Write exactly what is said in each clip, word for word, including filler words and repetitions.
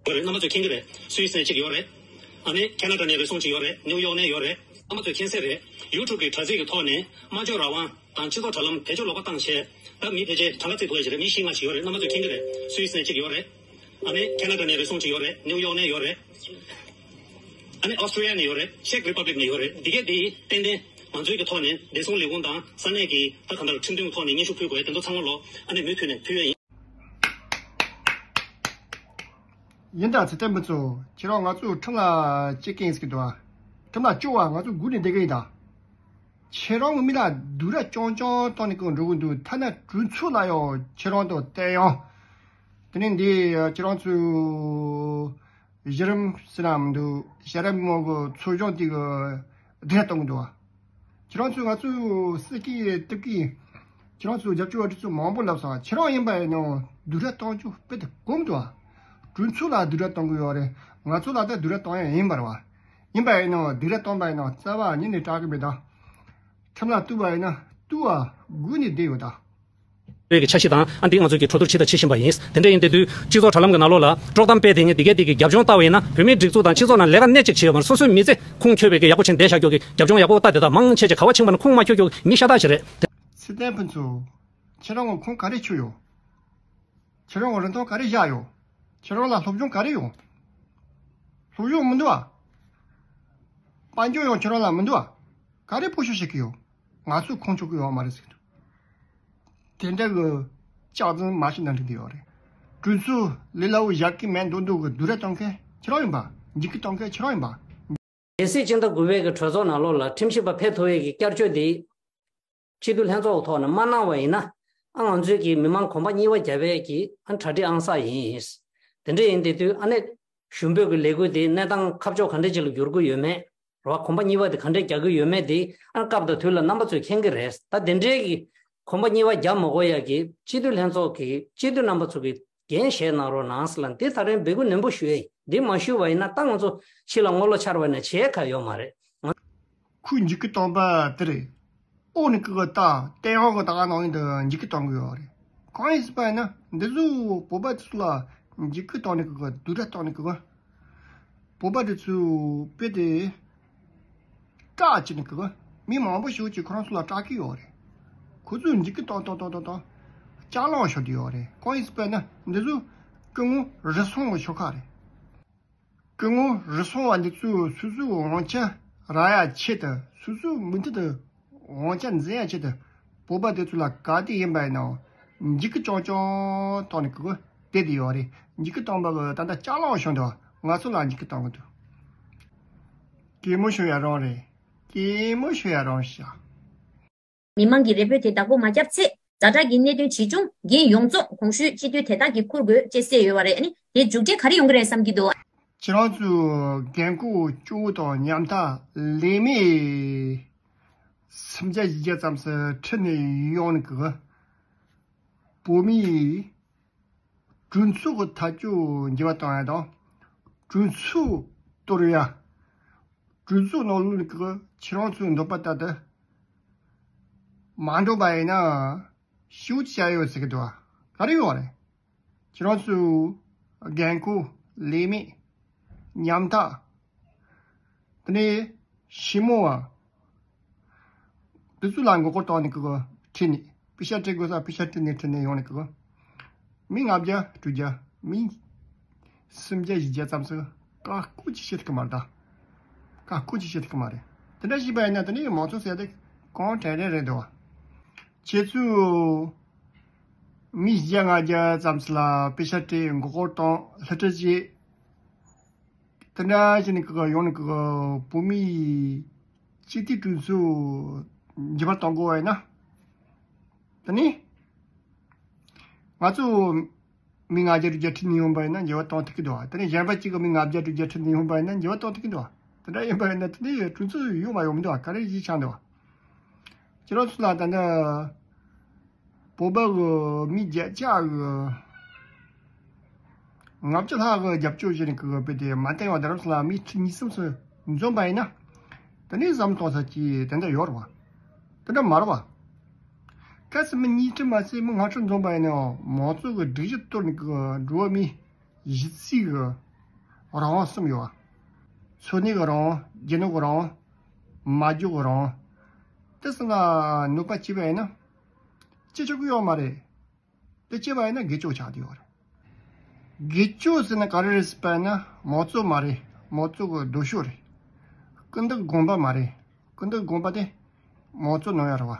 ཡོད་རེད། རྣམ་པ་ཚོས་མཁྱེན་གྱི་རེད། སུད་སི་ནས་གཅིག་ཡོད་རེད། ཨ་ནི་ཁེ་ན་ཌ་ནས་རེ་ཟུང་གཅིག་ཡོད་རེད། ནེའུ་ཡོག་ནས་ཡོད་རེད། རྣམ་པ་ཚོས་མཁྱེན་གསལ་རེད། ཡུ་ཊུབ་གི་དྲ་ཚིགས་ཀྱི་ཐོག་ནས་སྨྲ་བརྗོད་རང་དབང་དང་སྤྱི་ཚོགས་དྲ་ལམ་བེད་སྤྱོད་ལོག་པ་བཏང་བྱས། ད་མི་ཕལ་ཆེར་གྲངས་ཀ་བརྩི་ཐུབ་ཡ་ཞིག་རེད། མི་བཞི་ལྔ་ཞིག་ཡོད་རེད། རྣམ་པ་ཚོས་མཁྱེན་གྱི་རེད། སུད་སི་ནས་གཅིག་ཡོད་རེད། ཨ་ནི་ཁེ་ན་ཌ་ནས་རེ་ཟུང་གཅིག་ཡོད་རེད། ནེའུ་ཡོག་ནས་ཡོད་རེད། ཨ་ནི་ཨོ་སི་ཀྲི་ཡ་ནས་ཡོད་རེད། ཅེག་རི་པབ་ལིག་ནས་ཡོད་རེད། འདི་གས་འདི་ཏན་ཏན་ང་ཚོའི་གི་ཐོག་ནས་བདེ་སྲུང་ལས་ཁུངས་དང་ས་གནས་ཀྱི་ད་ག་འདྲ་ཁྲིམས་མཐུན་ཐོག་ནས་སྙན་ཞུ་ཕུལ་དགོས་ཡ་དེ་ཚོ་ཚང་མ་ལོག་ཨ་ནི་མུ་མཐུད་ནས་ཕུལ་ཡ་ཡིན། ཡིན་ད་ཚེ་བརྟན་ཕུན་ཚོགས། ཁྱེད་རང་ང་ཚོ་ཁྲིམས་ལ་གཅེས་མཁན་ཟེར་གི་འདུག་ཨ། ཁྲིམས་ལ་སྐྱོ་བ་ང་ཚོ་སྒུག་ནས་བསྡད་གི་ཡིན་ད། ཁྱེད་རང་གི་མི་ལ་སྡུག་ར་རྐྱང་རྐྱང་བཏང་ནས་ཀྱང་འགྲོ་གི་འདུག་ཐ་ན་གྲོས་ཚོགས་ལ་ཡང་ཁྱེད་རང་དང་བསྟན་ཡང་། དེ་ནས་འདི་ཁྱེད་རང་ཚོའི་གཞི་རིམ་ཟེར་ན་མི་འདུག་ཞལ་རས་མི་མང་གི་ཚོགས་ཆུང་དེ་གི་སྡིགས་ར་གཏོང་གི་འདུག་ཁྱེད་རང་ཚོས་ང་ཚོའི་སྲིད་ཀྱི་སྟོབས་ཀྱིས་ཁྱེད་རང་ཚོའི་རྒྱབ་སྐྱོར་བ་དེ་ཚོ་མང་པོ་ལབ་སོང་། ཁྱེད་རང་ཡིན་པ་ཡིན་ནའང་སྡུག་ར་གཏོང་རྒྱུ་དཔེ་དེ་གོམས་འདུག་གྲོས་ཚོགས་ལ་སྡུག་ར་གཏོང་གི་ཡོད་རེད། ང་ཚོ་ལ་ད་སྡུག་ར་གཏོང་ཡ་ཡིན་པ་རེད་བ། ཡིན་པ་ཡིན་ནའང་སྡུག་ར་གཏོང་པ་ཡིན་ནའང་རྩ་བ་ཉིད་ནས་སྐྲག་གི་མེད་ད། ཁྲིམས་ལ་གཏུག་པ་ཡིན་ན་གཏུག་པ་སྒུག་ནས་བསྡད་ཡོད་ད། བོད་ཀྱི་འཆར་གཞི་དང་ཨ་འདི་ང་ཚོས་ཀྱི་གྲོས་བསྡུར་བྱེད་དང་བྱེད་བཞིན་པ་ཡིན། དེ་འདྲ་ཡིན་དེ་དུས་སྤྱི་ཚོགས་དྲ་ལམ་གྱི་ནང་ལོགས་ལ་དཀྲོག་གཏམ་སྤེལ་དེ་ངས་འདི་གས་འདི་གི་རྒྱབ་ལྗོངས་ལྟ་བ་ཡིན་ན་བོད་མིའི་སྒྲིག་འཛུགས་དང་སྤྱི་ཚོགས་ནང་ལས་ཀ་སྣེ་གཅིག་བྱས་ཡོད་མ་རེད། སོ་སོའི་མི་ཚེ་ཁུངས་འཁྱོལ་བའི་གི་ཡག་པོ་བྱས་ནས་བསྡད་བཞག་རྒྱུ་གི་རྒྱབ་ལྗོངས་ཡག་པོ་ལྟ་དེ་དག་མང་ཆེ་ཆེ་ག་བ་ཕྱིན་པ་ན་ཁུངས་མ་འཁྱོལ་རྒྱུ་གི་མི་ཤ་སྟག་ཞིག་རེད། ཚེ་བརྟན་ཕུན་ཚོགས། ཁྱེད་རང་གི་ཁུངས་ག་རེ་འཁྱོལ་ཡོད། ཁྱེད་རང་གི་རིན་ཐང་ག་རེ་བཞག་ཡོད། ཁྱེད་རང་ལ་སློབ་སྦྱོང་ག་རེ་ཡོད། སློབ་སྦྱོང་མི་འདུག་ཨ། དཔལ་འབྱོར་ཡང་ཁྱེད་རང་ལ་མི་འདུག་ཨ། ག་རེ་སྤོ་ཤོག་བྱེད་ཀྱི་ཡོད། ང་ཚོས་ཁུངས་འཁྱོལ་གྱི་ཡོད་མ་རེད་ཟེར་གྱི་འདུག་དེ་འདྲ་གི་སྐྱག་རྫུན་མ་ཤི་ན་འགྲིག་གི་ཡོད་རེད། གྲོས་ཚོགས་ལས་སླ་བོ་བཞག་གི་མེད་མདོག་མདོག་གི་སྡུག་ར་གཏོང་མཁན་ཁྱེད་རང་ཡིན་པ། འཇིགས་སྐུལ་གཏོང་མཁན་ཁྱེད་རང་ཡིན་པ། གལ་སྲིད་སྤྱི་ཟླ་དགུ་པའི་གི་གྲོས་ཚོགས་ནང་ལོགས་ལ་ཁྲིམས་ཞིབ་པ་ཕེབས་ཐུབ་ཡས་ཀྱི་བསྐྱར་བཅོས་འདི་སྤྱི་འཐུས་ལྷན་ཚོགས་ཀྱི་ཐོག་ནས་མ་གནང་བ་ཡིན་ན། ཨ་ང་ཚོའི་གི་མི་མང་གོམ་པ་གཉིས་པ་རྒྱབ་ཡས་ཀྱི་ཨ་གྲ་སྒྲིག་ཨང་གསར་ཡིན། དེ་འདྲ་ཡིན་དེ་དུས་ཨ་ནི་གཞུང་འབོད་ཀྱི་ལས་འགུལ་དེ་གནས་སྟངས་ཁ་ཕྱོགས་ག་འདྲ་ཅིག་ལ་འགྱུར་གི་ཡོད་མེད། རེད་བ། གོམ་པ་གཉིས་པ་དེ་ག་འདྲས་རྒྱག་གི་ཡོད་མེད་དེ་ཨ་སྐབས་དང་དུས་ལ་རྣམ་པ་ཚོས་མཁྱེན་གྱི་རེད། ད་དེ་འདྲའི་གི་གོམ་པ་གཉིས་པ་རྒྱག་མ་དགོས་ཡ་གི་སྤྱི་འཐུས་ལྷན་ཚོགས་ཀྱི་སྤྱི་འཐུས་རྣམ་པ་ཚོ་གི་འགན་བཞེས་གནང་རོགས་གནང་ཟེར་ལ་འདི་ད་རིང་འབོད་སྐུལ་ནན་པོ་ཞུ་ཡ་ཡིན། འདི་མ་ཞུ་བ་ཡིན་ན་ད་ང་ཚོ་ཕྱི་ལ་ངོ་ལོག་འཆར་བ་ཡིན་ན་བྱེད་ཁ་ཡོད་མ་རེད། ཁོས་འཇིགས་སྐུལ་བཏང་པ་དེ་རེད། ཨོ་ནི་ཀི་གི་ད་ཏན་ཧོ་གི་ད་ག་ནང་ཡིན་དུ་འཇིགས་སྐུལ་གཏོང་གི་ཡོད་རེད། གང་ཡིན་ཟེར་པ་ཡིན་ན་འདི་ཚོ་བོད་པ་དེ་ཚོ་ལ་འཇིགས་སྐུལ་གཏོང་ནི་ཀི་གི་སྡུག་ར་གཏོང་ནི་ཀི་གི། བོད་པ་དེ་ཚོ་དཔེ་དེ་སྐྲག་བྱེད་ནི་ཀི་གི། མི་མང་པོ་ཞིག་གིས་ཁོ་རང་ཚོ་ལ་སྐྲག་གི་ཡོད་རེད། ཁོ་ཚོས་འཇིགས་སྐུལ་གཏོང་གཏོང་གཏོང་གཏོང་གཏོང་ལྕགས་ལམ་ཤོར་དུ་ཡོད་རེད། གང་ཡིན་ཟེར་པ་ཡིན་ན་འདི་ཚོ་སྐུ་ངོ་རུལ་སུངས་ཀྱི་ཤོག་ཁག་རེད། སྐུ་ངོ་རུལ་སུངས་པ་འདི་ཚོས་སོ་སོའི་དབང་ཆ་རག་ཡ་ཆེད་དུ། སོ་སོའི་མུ་མཐུད་དུ་དབང་ཆ་འཛིན་ཡ་ཆེད་དུ། བོད་པ་དེ་ཚོ་ལ་ག་དུས་ཡིན་པ་ཡིན་ནའང་འཇིགས་སྐུལ་རྐྱང་རྐྱང་བཏང་ནས་ཀི་གི་བསྡད་དེ་ཡོད་རེད། འཇིགས་སྐུལ་བཏང་པ་གི་ད་ལྟ་ལྕགས་ལམ་བྱུང་འདུག་ང་ཚོ་ལ་འཇིགས་སྐུལ་བཏང་གི་འདུག་གད་མོ་ཤོར་ཡ་རང་རེད། གད་མོ་ཤོར་ཡ་རང་ཤག་མི་མང་གི་རེ་འབོད་དེ་བདག་པོ་མ་བརྒྱབ་ཚེ། ཛ་དྲག་གི་གནད་དོན་ཇི་བྱུང་རྒྱུན་ཡོངས་རྫོགས་གོང་ཞུས་སྤྱི་འཐུས་དེ་དག་གིས་འཁུར་དགོས་ཅེས་གསལ་ཡོད་པ་རེད། ཨ་ནི་དེ་མཇུག་འབྲས་ག་རེ་ཡོང་གི་རེད་བསམ་གྱི་འདུག་ཁྱེད་རང་ཚོས་འགན་ཁུར་ལྕོགས་དང་ཉམ་ཐག་ལས་མེད་སུམ་བརྒྱ་བཞི་བརྒྱ་ཙམ་ཞིག་ཁྲིད་ནས་ཡོང་ནི་གི་བོད་མིའི་གྲོས་ཚོགས་ཀྱི་ཐག་གཅོད་འགྱུར་བ་གཏོང་ཡ་དང་། གྲོས་ཚོགས་གཏོར་ཡ། གྲོས་ཚོགས་ནང་ལོགས་ཀྱི་ཁྱེད་རང་ཚོའི་འདོད་པ་ལྟར་དུ་མ་འགྲོ་བ་ཡིན་ན་ཤུགས་ཆེ་ཡོད་ཟེར་གི་འདུག་ག་རེ་ཡོད་རེད། ཁྱེད་རང་ཚོའི་འགན་ཁུར་ལས་མེད་ཉམ་ཐག་དེ་ནས་ཞི་མོ་བ། དེ་ཚོ་ལ་མགོ་སྐོར་བཏང་ནས་ཀི་གོ་ཁྲིད་ནས་པེ་ཤ་སྤྲད་དགོས་ས་པེ་ཤ་སྤྲད་ནས་ཁྲིད་ནས་ཡོང་ནས་ཀི་གོ། མི་ལྔ་བརྒྱ་དྲུག་བརྒྱ་མི་སུམ་བརྒྱ་བཞི་བརྒྱ་ཙམ་ཞིག་བཀའ་བཀོད་ཅིག་བྱེད་ཐུབ་ཀི་མ་རེད་ད། བཀའ་བཀོད་ཅིག་བྱེད་ཐུབ་ཀི་མ་རེད། དེ་འདྲ་བྱས་པ་ཡིན་ན་དེ་ནས་མང་ཚོགས་ཟེར་དེ་གང་དྲན་རན་རེད་འདུག་བ། ཁྱེད་ཚོས་མི་བརྒྱ་ལྔ་བརྒྱ་ཙམ་ཞིག་ལ་པེ་ཤ་སྤྲད་མགོ་སྐོར་བཏང་གླུ་སྒྲ་བྱས། དེ་འདྲ་བྱས་ནས་ཀི་གོ་ཡོང་ནས་ཀི་གོ་བོད་མིའི་སྤྱི་འཐུས་གྲོས་ཚོགས་འགྱུར་བ་གཏོང་དགོས་པ་ཡིན་ན། དེ་ནི་ང་ཚོ་མི་ལྔ་བརྒྱ་དྲུག་བརྒྱ་ཁྲིད་ནས་ཡོང་པ་ཡིན་ན་འགྱུར་བ་གཏོང་ཐུབ་ཀྱི་འདུག་བ། དེ་ནི་གཞན་པ་གཅིག་གི་མི་ལྔ་བརྒྱ་དྲུག་བརྒྱ་ཁྲིད་ནས་ཡོང་པ་ཡིན་ན་འགྱུར་བ་གཏོང་ཐུབ་ཀྱི་འདུག་བ། དེ་འདྲ་ཡིན་པ་ཡིན་ན་དེ་ནི་གྲོས་ཚོགས་ཡོད་མ་ཡོང་མི་འདུག་བ། ག་རེ་ཡིན་ཆགས་འདུག་བ། ཁྱེད་རང་ཚོ་ལ་ད་ནི་བོད་པ་གི་མི་བརྒྱ་ཆ་གི་ལྔ་བཅུ་ལྷག་གི་རྒྱབ་སྐྱོར་བྱས་ནས་ཀི་གོ་དཔེ་དེ་མ་བསྟན་ཡང་རྡ་རམ་ས་ལ་མི་ཁྲི་གཉིས་གསུམ་ཙམ་འཛོམས་པ་ཡིན་ན། དེ་ནས་བསམ་གཏོང་ས་ཅི་དེ་འདྲ་ཡོད་རེད་བ། དེ་འདྲ་མ་རེད་བ། གལ་སྲིད་མི་གཉིས་ཁྲི་མ་ཟད་མི་ལྔ་ཁྲི་འཛོམས་པ་ཡིན་ན་ཡང་མང་ཚོགས་ཀྱི་སྒྲིག་གཞི་གཏོར་ནས་ཀི་གོ་འགྲོ་བ་མི་གཞི་རྩའི་གི་ རང་དབང་གསུམ་ཡོད། འཚོ་གནས་ཀྱི་རང་དབང་། རྒྱུ་ནོར་གྱི་རང་དབང་། མ་འཇོག་གི་རང་དབང་། དེ་གསུམ་ལ་གནོད་པ་བྱས་པ་ཡིན་ན། ཅི་ཆོག་གི་ཡོད་མ་རེད། དེ་བྱས་པ་ཡིན་ན་སྒེར་གཅོད་ཆགས་བསྡད་ཡོད་རེད། སྒེར་གཅོད་ཟེར་ན་ག་རེ་རེད་ཟེར་པ་ཡིན་ན། མང་གཙོ་མ་རེད། མང་གཙོ་གི་སྡུག་ཤོས་རེད། སྐུ་མདུན་དགོངས་པ་མ་རེད། སྐུ་མདུན་དགོངས་པ་དེ་མང་གཙོ་ནང་ཡང་རེད་བ།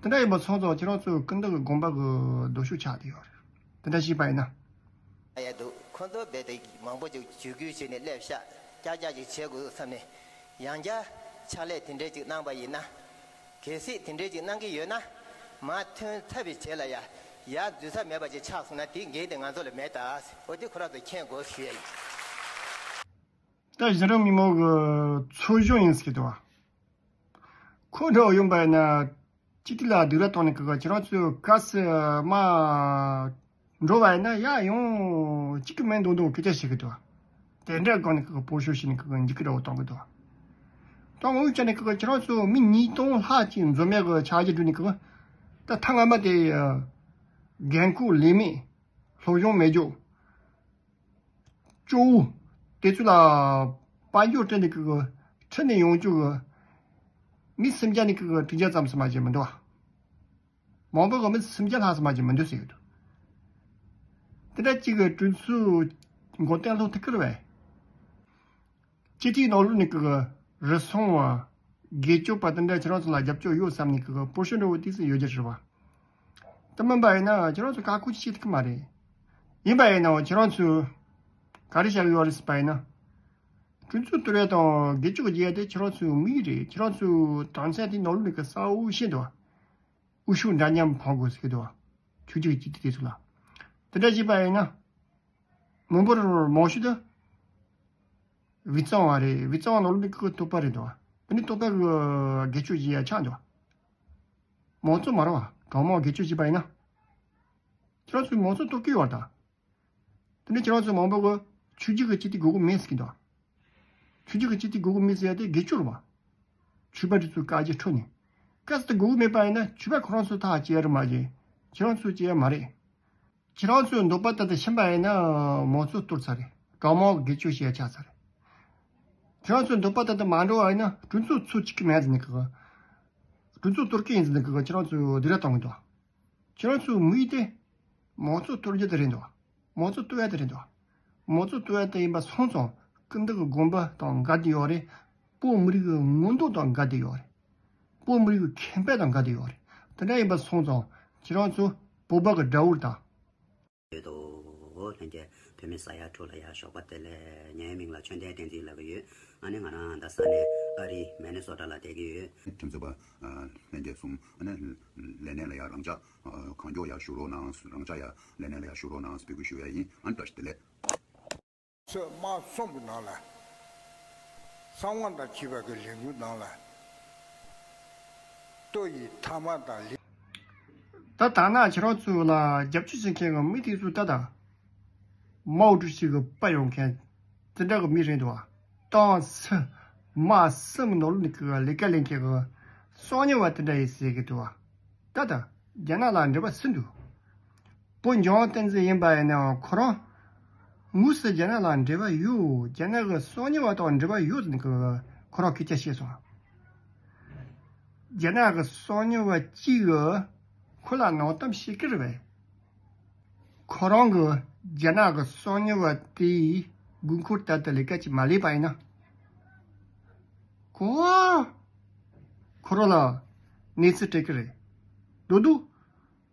དེ་འདྲ་ཡིན་པ་སོང་ཙང་ཁྱེད་རང་ཚོས་སྐུ་མདུན་གྱི་དགོངས་པ་གི་སྡུག་ཤོས་ཆགས་བསྡད་ཡོད་རེད། དེ་འདྲ་བྱས་པ་ཡིན་ན། ཡ་འདུག་ཁོ་ཚོ་རྦད་དེ་མང་པོ་ཅིག་བརྗོད་བསྐུལ་བྱས་ནས་སླེབས་ཤག་ཀྱག་ཀྱག་ཅིག་བྱེད་དགོས་བསམ་ནས། ཡང་བསྐྱར་ཕྱག་ལས་དེ་འདྲས་ཅིག་གནང་པ་ཡིན་ན། གལ་སྲིད་དེ་འདྲས་ཅིག་གནང་གི་ཡོད་ན། མ་ཐོན་ཚར་བའི་རྗེས་ལ་ཡ། ཡར་འཛུལ་ས་མེད་པ་ཅིག་ཆགས་སོང་ན་དེའི་འགན་དེ་ང་ཚོ་ལ་མེད་ད། འོ་དེ་ཁོ་རང་ཚོ་མཁྱེན་དགོས་ཞུ་ཡ་ཡིན། ད་གཞི་རིམ་མི་མང་གི་ཚོ་གཞོན་ཡིན་ཟེར་གི་འདུག་བ། ཁོ་འདྲ་བོ་ཡོང་པ་ཡིན་ན། སྤྱི་འཐུས་ལ་སྡིགས་ར་གཏོང་ནས་ཀྱི་ཁྱེད་རང་ཚོས་ག་ས་མ་འགྲོ་བ་ཡིན་ན། ཡ་ཡོང་གཅིག་གི་མིང་འདོན་འདོན་སྐད་ཆ་བཤད་གི་འདུག་དེ་འདྲ་སྒང་ནས་ཀྱི་སྤོ་ཤོར་བྱས་ནས་ཀྱི་འཇིགས་སྐུལ་འདྲ་བོ་གཏོང་གི་འདུག་དང་འུ་ཅག་ནས་ཀྱི་ཁྱེད་རང་ཚོ་མི་ཉིས་སྟོང་ལྷག་ཅིག་འཛོམས་ཡག་གི་འཆར་གཞི་བསྒྲིགས་ནས་ཀྱི། ད་ཐེངས་སྔ་མ་དེ་རྒན་རྒོན་ལས་མེད། སློབ་སྦྱོང་མེད་རྒྱུ། སྐྱོ་བོ། དེ་ཚོ་ལ་དཔལ་འབྱོར་སྤྲད་ནས་ཀྱི་ཁྲིད་ནས་ཡོང་རྒྱུ་གི་མི་སུམ་བརྒྱ་ནས་ཀྱི་དྲུག་བརྒྱ་ཙམ་ཞིག་མ་གཏོགས་མི་འདུག་མང་པོ་གི་མི་སུམ་བརྒྱ་ལྷག་ཙམ་མ་གཏོགས་མི་འདུག་ཟེར་གྱི་འདུག་དེ་འདྲ་གཅིག་གི་གྲོས་ཚོགས་འགོ་སྟོན་སློང་ཐུབ་ཀྱི་རེད་པས། སྤྱི་འཐུས་ནང་ལོགས་ནས་ཀྱི་རུལ་སུངས་པ། སྒེར་གཅོད་པ་དེ་འདྲ་ཁྱེད་རང་ཚོ་ལ་རྒྱབ་སྐྱོར་ཡོད་བསམ་ནས་ཀྱི་སྤོ་ཤོར་འདྲ་བོ་ཏོག་ཙམ་ཡོད་རྒྱུ་རེད་པ། དེ་མིན་པ་ཡིན་ན་ཁྱེད་རང་ཚོ་བཀའ་བཀོད་བྱེད་ཐུབ་ཀྱི་མ་རེད། ཡིན་པ་ཡིན་ནའང་ཁྱེད་རང་ཚོས་ག་རེ་བྱ་གི་ཡོད་རེད་ཟེར་པ་ཡིན་ན། གྲོས་ཚོགས་གཏོར་ཡ་དང་སྒེར་གཅོད་བྱེད་ཡ་དེ་ཁྱེད་རང་ཚོའི་དམིགས་ཡུལ་རེད། ཁྱེད་རང་ཚོའི་དོན་ཚན་དེ་ནང་ལོགས་ནས་ཀྱི་གསལ་བོ་བཤད་འདུག་དབུ་བཞུགས་འདྲ་མཉམ་འཕང་དགོས་ཟེར་གྱི་འདུག་ཆོས་བརྒྱུད་ཀྱི་སྤྱི་འཐུས་དེ་ཚོ་ལ། དེ་འདྲ་བྱས་པ་ཡིན་ན། མི་འབོར་མང་ཤོས་དེ་དབུས་གཙང་བ་རེད། དབུས་གཙང་བ་ནང་ལོགས་ནས་ཀྱི་བོད་པ་རེད་འདུག་དེ་ནས་བོད་པ་གི་སྒེར་གཅོད་བྱེད་ཡ་ཆགས་འདུག་མང་གཙོ་མ་རེད་པ། གྲངས་མང་སྒེར་གཅོད་བྱས་པ་ཡིན་ན། ཁྱེད་རང་ཚོས་མང་གཙོ་གཏོར་གྱི་ཡོད་པ་དང་། དེ་ནས་ཁྱེད་རང་ཚོ་མང་པོ་གིས་ཆོས་བརྒྱུད་ཀྱི་སྤྱི་འཐུས་དགོས་ཀྱི་མེད་ཟེར་གྱི་འདུག་ཆོས་བརྒྱུད་ཀྱི་སྤྱི་འཐུས་དགོས་ཀྱི་མེད་ཟེར་ཡ་དེ་སྒེར་གཅོད་རེད་པ། ཆོས་པ་དེ་ཚོའི་བཀའ་རྒྱ་ཁྲོད་ནས། གལ་སྲིད་དེ་དགོས་ཀྱི་མེད་པ་ཡིན་ན་ཆོས་པ་ཁོ་རང་ཚོ་ཐག་བཅད་ཡ་རེད་མ་གཏོགས། ཁྱེད་རང་ཚོས་བཅད་ཡ་མ་རེད། ཁྱེད་རང་ཚོའི་འདོད་པ་ལྟར་དུ་ཕྱིན་པ་ཡིན་ན་མང་གཙོ་གཏོར་ཚར་རེད། གྲངས་མང་སྒེར་གཅོད་བྱེད་ཡ་ཆགས་ཚར་རེད། ཁྱེད་རང་ཚོའི་འདོད་པ་ལྟར་དུ་མ་འགྲོ་བ་ཡིན་ན་གྲོས་ཚོགས་ཚོགས་བཅུག་གི་མེད་ཟེར་ནས་ཀྱི། གྲོས་ཚོགས་གཏོར་གི་ཡིན་ཟེར་ནས་ཀྱི་ཁྱེད་རང་ཚོའི་སྡིགས་ར་གཏོང་གི་འདུག་ཁྱེད་རང་ཚོའི་དམིགས་ཡུལ་དེ་མང་གཙོ་གཏོར་རྒྱུ་དེ་རེད་འདུག་མང་གཙོ་གཏོར་ཡ་དེ་རེད་འདུག་མང་གཙོ་གཏོར་ཡ་དེ་ཡིན་པ་སོང་ཙང་སྐུ་མདུན་གྱི་དགོངས་པ་དང་འགལ་བསྡད་ཡོད་རེད། བོད་མི་རིགས་ཀྱི་མངོན་འདོད་དང་འགལ་བསྡད་ཡོད་རེད། བོད་མི་རིགས་ཀྱི་ཁེ་ཕན་དང་འགལ་བསྡད་ཡོད་རེད། དེ་འདྲ་ཡིན་པ་སོང་ཙང་ཁྱེད་རང་ཚོ་བོད་པ་གི་དགྲ་བོ་དང་། ཡོད་དོ། ལྷན་རྒྱས་བོད་མི་ས་ཡ་དྲུག་ལ་ཡ་ཞོགས་པ་བདེ་ལེགས། ངའི་མིང་ལ་ཆོས་ལྡན་བསྟན་འཛིན་ལབ་ཀྱི་ཡོད། ཨ་ནི་ང་རང་ད་ས་གནས་ཨ་རི་མེ་ནེ་སོ་ཊ་ལ་བསྡད་ཀྱི་ཡོད། ཁྲིམས་རྩོད་པ་ལྷན་རྒྱས་གསུམ་ཨ་ནི་ལས་གནས་ལ་ཡ་རང་འཇགས་གང་མགྱོགས་ཡ་བཞུགས་རོགས་གནང་། རང་འཇགས་ཡ་ལས་གནས་ལ་ཡ་བཞུགས་རོགས་གནང་འབོད་སྐུལ་ཞུ་ཡ་ཡིན། ཨ་ནི་བཀྲ་ཤིས་བདེ་ལེགས། ཚོད་དམག་གསུམ་གྱི་ནང་ལ། གསང་བ་དང་བཅས་པ་གི་ལས་འགུལ་ནང་ལ། ལྟོ་ཡི་ཐ་མ་དང་ལི། ད་ཐ་ན་ཁྱེད་རང་ཚོ་ལ་རྒྱབ་སྐྱོར་བྱེད་མཁན་གྱི་མི་དེ་ཚོ་ད་ལྟ་མའོ་ཀྲུའུ་ཞི་གི་པར་ཡོང་མཁན་དེ་འདྲ་གི་མི་རེད་འདུག་བ། ཏང་སྲིད་དམག་གསུམ་ནང་ལོགས་ནས་ཀྱི་ལས་ཀ་ལས་མཁན་གྱི་གསང་ཉུལ་བ་དེ་འདྲ་ཡིན་ཟེར་གི་འདུག་བ། ད་ལྟ་རྒྱ་ནག་ལ་འབྲེལ་བ་སུ་འདུག་བོད་འཇམ་དབྱངས་བསྟན་འཛིན་ཡིན་པ་ཡིན་ནའང་ཁོ་རང་དངོས་སུ་རྒྱ་ནག་ལ་འབྲེལ་བ་ཡོད། རྒྱ་ནག་གི་གསང་ཉུལ་བ་དང་འབྲེལ་བ་ཡོད་ཟེར་ནས་ཁོ་རང་སྐད་ཆ་བཤད་སོང་། རྒྱ་ནག་གི་གསང་ཉུལ་བ་གཅིག་གིས་ཁོ་ལ་ནང་དམ་བྱེད་ཀྱི་རེད་པས། ཁོ་རང་གིས་རྒྱ་ནག་གི་གསང་ཉུལ་བ་དེའི་དགོས་མཁོ་ལྟར་དུ་ལས་ཀ་ཅིག་མ་ལས་པ་ཡིན་ན། ཁོ་ཁོ་རང་ལ་གནས་ཚུལ་སྤྲད་ཀྱི་རེད། མདོར་བསྡུས།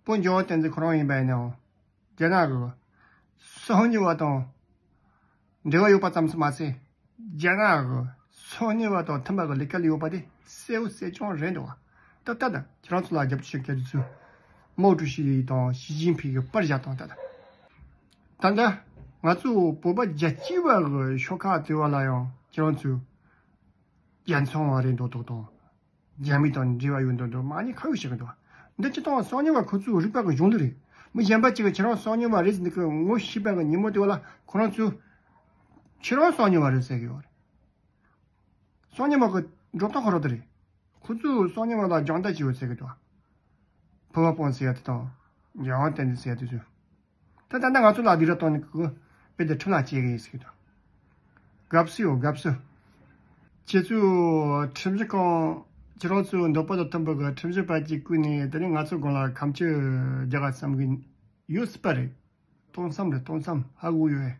བོད་འཇམ་དབྱངས་བསྟན་འཛིན་ཁོ་རང་ཡིན་པ་ཡིན་ནའང་། རྒྱ་ནག་གི་གསང་ཉུལ་བ་དང་འབྲེལ་བ་ཡོད་པ་ཙམ་ཞིག་མ་ཟད། རྒྱ་ནག་གི་གསང་ཉུལ་བ་དང་མཐུན་པ་གི་ལས་ཀ་ལས་ཡོད་པ་དེ་གསལ་བོ་གསལ་རྐྱང་རེད་འདུག་བ། ད་ལྟ་ད་ཁྱེད་རང་ཚོ་ལ་རྒྱབ་སྐྱོར་བྱེད་མཁན་དེ་ཚོས་མའོ་ཀྲུའུ་ཞི་དང་ཞི་ཅིན་ཕིང་གི་པར་བཞག་དང་། ད་ལྟ་ད་ལྟ་ང་ཚོ་བོད་པ་རྒྱལ་གཅེས་པ་གི་ཤོག་ཁག་བརྩི་བ་ལ་ཡང་ཁྱེད་རང་ཚོས་རྒྱལ་མཚོང་བ་རེད་འདུག་འདུག་དང་། རྒྱ་མི་དང་འབྲེལ་བ་ཡོད་འདུག་འདུག་མ་ཉེས་ཁ་གཡོག་བྱེད་ཀྱི་འདུག་འདི་སྤྱི་དང་གསང་ཉུལ་བ་ཁོ་ཚོའི་རིག་པ་གི་གཞུང་ལུགས་རེད། མི་གཞན་པ་གཅིག་གིས་ཁྱེད་རང་གསང་ཉུལ་བ་རེད་ཟེར་ནས་ཀྱི་ངོ་ཤེས་པ་གི་ཉིན་མོ་དེ་བ་ལ་ཁོ་རང་ཚོས་ཁྱེད་རང་གསང་ཉུལ་བ་རེད་ཟེར་གི་ཡོད་རེད། གསང་ཉུལ་བ་གི་འགྲོ་སྟངས་ཁོ་རང་དེ་རེད། ཁོ་ཚོས་གསང་ཉུལ་བ་ལ་རྒྱང་ལྟ་བྱེད་འོས་ཟེར་གི་འདུག་བོད་པ་སྤོང་ཟེར་ཡ་དེ་དང་འཇམ་དབྱངས་བསྟན་འཛིན་ཟེར་ཡ་དེ་ཚོས། ད་ད་ལྟ་ང་ཚོ་ལ་སྡིགས་ར་གཏོང་ནས་ཀྱི་དཔེ་དེ་ཁྲིམས་ལ་བཅད་གི་ཡིན་ཟེར་གི་འདུག་དགའ་བསུ་ཡོད། དགའ་བསུ། ཁྱེད་ཚོས་ཁྲིམས་ཞིབ་ཁང་། ཁྱེད་རང་ཚོའི་འདོད་པ་དང་མཐུན་པའི་གི་ཁྲིམས་ཞིབ་པ་ཅིག་བསྐོས་ནས། དེ་ནས་ང་ཚོའི་སྒང་ལ་ཁ་མཆུ་རྒྱག་ག་བསམ་གི་ཡོད་སྲིད་པ་རེད། སྟོང་བསམ་རེད། སྟོང་བསམ་ཧ་གོ་ཡོད།